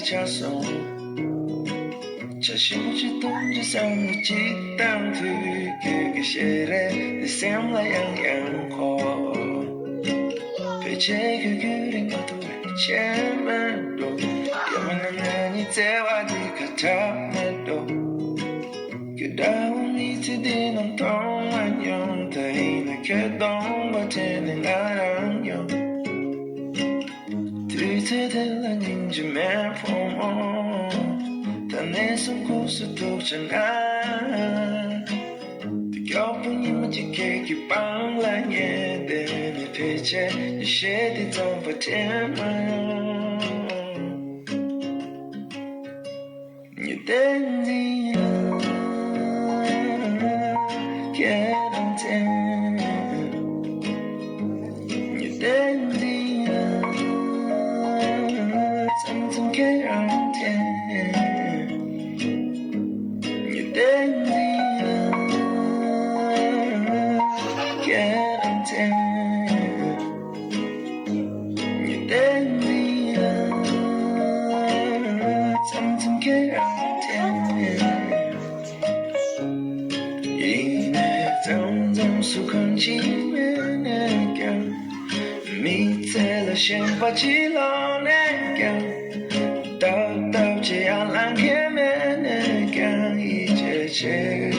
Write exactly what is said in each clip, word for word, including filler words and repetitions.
ཆགས་སོང་། ཆ་ཞིམ་པོ་ཅིག་འཐུང་རྒྱུ་བསམ་བློ་ཅིག་བཏང་དུས། ཁྱོད་ཀྱི་ཞལ་རས་དེ་སེམས་ལ་ཡང་ཡང་འཁོར། ཕལ་ཆེར་ཁྱོད་རྒྱུན་རིང་མ་ཐུབ་པའི་ཆད་མེད་འགྲོ། ཡང་མིན་ན་ང་གཉིས་བརྩེ་བ་འདི་ཁ་གྲག་མེད་འགྲོ། ཁྱོད་འདྲ་བོ་མི་ཚེ་འདི་ནང་མཐོང་མ་མྱོང་། ད་ཡིན་ན་ཁྱོད་གདོང་པ་དྲན་ནས་ང་རང་ཡོང་། དུས་ཚོད་དེ་ལ་སྙིང་རྗེ་མེད་བུ་མོ། ད་ནས་བཟུང་ཁུག་སུ་ཐུག་བྱ་ན། དེ་མགྱོགས་པོ་ཉི་མ་གཅིག་ཁྱེད་ཀྱི་པང་ལ་ཉལ་བསྡད་ནས། ཕལ་ཆེར་ཉི་ཤེལ་དེ་རྩོམ་པ་དྲན་མ་ཡོང་། ཉི་ཟླའི་མདུན་ལ་ཁྱེད་རང་འཐེན། ཉི་ཟླའི་མདུན་ལ་མཚམས་མཚམས་ཁྱེད་རང་འཐེན། ཉི་ཟླའི་མདུན་ལ་ཁྱེད་རང་འཐེན། ཉི་ཟླའི་མདུན་ལ་མཚམས་མཚམས་ཁྱེད་རང་འཐེན། ཡིན་ནའི་མཚམས་མཚམས་སུ་གང་ཅི་མེད་ནས་ཀྱང་། མི་ཚེ་ལ་ཞེན་པ་ཅི་ལོག་ནས་ཀྱང་། ཏག་ཏག་ཅི་ཡང་ལང་མཁན་མེད་ནས་ཀྱང་། ཡིད་ཆེས་བྱེད་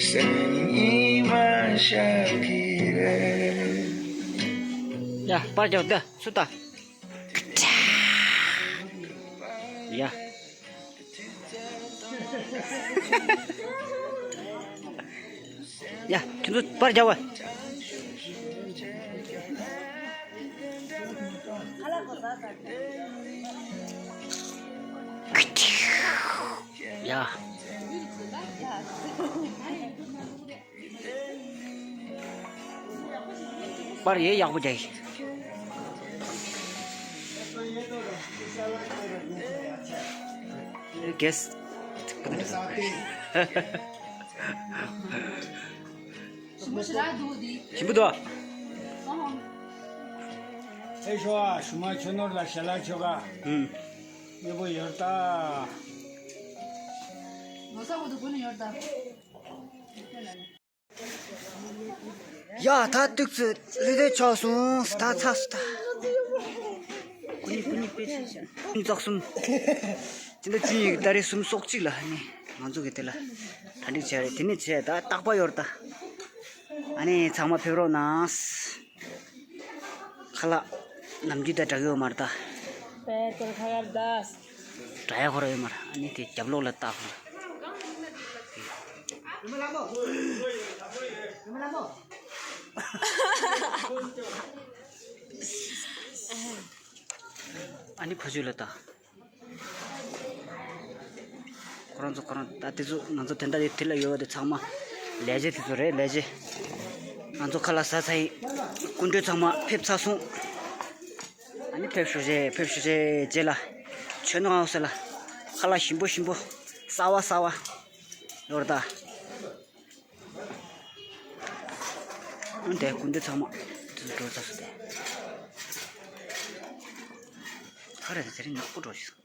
སེམས་ཉི་མ་ཤར་གྱི་རེད། ཡ། པར་རྒྱག་ད་སུ་ད། ཡ། ཡ། ཁྱོད་ཚོ་པར་རྒྱག་པ། ཡ། པར་ཡེ་ཡག་པོ་རྒྱག་གི། གེས། ཞིམ་པོ་འདུག། ཨེ་ཤོ་ཨ། ཞུ་མ་ཆོས་ནོར་ལ་ཞལ་ལག་ཆོ་ག། ཨུམ། མཉེས་པོ་ཡོད་ད། ཡ། ད་ཏུག་ཙི་ལུས་དེ་ཆོག་སོང་། ད་ཚ་སུ་ད། ཀུ་ནི་ཀུ་ནི་པེ་ཤི་ཤ། ཀུ་ནི་ཙག་གསུམ། དེ་འདྲ་བཅུ་གཉིས་ཀྱི་ཏ་རིག་གསུམ་སོག་གཅིག་ལ་ནི་ང་ཚོ་གི་དེ་ལ་གྲ་སྒྲིག་བྱས་རེད། དེ་ནས་བྱས་ད་རྟག་པ་ཡོད་རེད་ད། ཨ་ནི་ཚང་མ་ཕེབས་རོགས་གནང་། ཁ་ལག་ནམ་རྒྱུན་དང་འདྲ་གི་ཡོད་མ་རེད་ད། པེ་ཀོར་ཁ་གར་དཱས། འདྲ་ཡ་ཁོ་ར་ཡོད་མ་རེད། ཨ་ནི་དེ་རྒྱབ་ལོགས་ལ་ལྟ་ཁོ་ར། ཨ་ནི་ཕ་ཆོས་ལ་ལྟ། ཁོ་རང་ཚོ་ཁོ་རང་ད་དེ་ཚོ་ང་ཚོ་དེ་འདྲ་དེ་དེ་ལ་ཡོད་པ་དེ་ཚང་མ་ལས་བྱེད་དེ་ཚོ་རེད། ལས་བྱེད། ང་ཚོ་ཁ་ལག་ཟ་ཚར་ཡིན། སྐུ་མགྲོན་ཚང་མ་ཕེབས་ཚར་སོང་། ཨ་ནི་ཕེབས་ཞུ་རྗེས་ཕེབས་ཞུ་རྗེས་རྗེས་ལ་ཆོས་ནོར་ཧའོ་སི་ལ་ཁ་ལག་ཞིམ་པོ་ཞིམ་པོ་གསར་བ་གསར་བ་ཡོད་རེད་ད། ཨ་ནི་དེ་སྐུ་མགྲོན་ཚང་མ་དེ་ཚོ་འགྲོ་ཚར་སོང་སྟེ། ག་རེ་རེད། དེ་རིང་ནག་པོ་འགྲོ་ཞིག་སོང་།